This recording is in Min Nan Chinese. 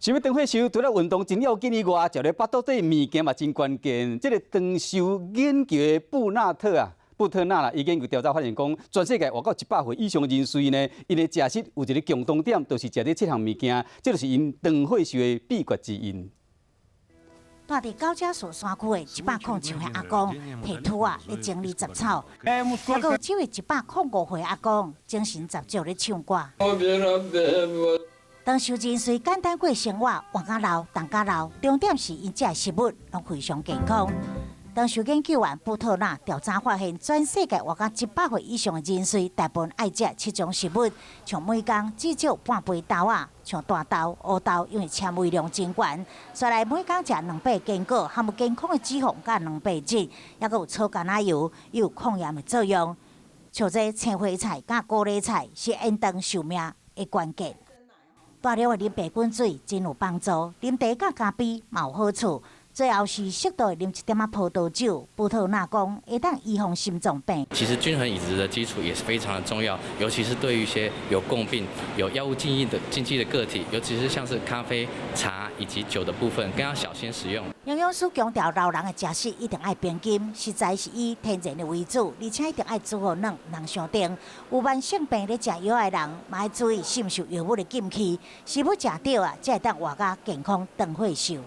想欲長歲壽，除了運動真要緊以外，食咧腹肚底物件嘛真關鍵。這個長壽研究的布納特啊，布特納啦，伊研究調查發現講，全世界活到100歲以上的人士呢，𪜶的食食有一個共同點，就是食這七項物件，這就是𪜶長歲壽的秘訣之一。住佇高加索山區的107歲阿公，提鋤仔咧整理雜草；抑閣有這位105歲阿公，精神十足咧唱歌。長壽人士簡單過生活，活較老，動較老，重點是𪜶食的食物攏非常健康。長壽研究員布特納調查發現，全世界活到100歲以上的人士，大部分愛食七種食物，像每工至少半杯豆仔，像大豆、烏豆，因為纖維量真懸。再來每工食兩百堅果，含有健康的脂肪佮蛋白質，抑閣有草橄欖油，有抗炎的作用。像這青花菜佮高麗菜是延長壽命的關鍵。大量的啉白滾水真有幫助，啉茶佮咖啡嘛有好處。最後是適度的啉一點仔葡萄酒，葡萄若講會當預防心臟病。其實均衡飲食的基礎也是非常的重要，尤其是對於一些有共病、有藥物禁忌的個體，尤其是像是咖啡、茶以及酒的部分，更要小心使用。營養師強調，老人的食食一定愛平均，食材是以天然的為主，而且一定愛煮予軟，毋通傷甜。有慢性病咧食藥的人，嘛愛注意是毋是有藥物的禁忌，食物食對啊，才會當活甲健康長歲壽。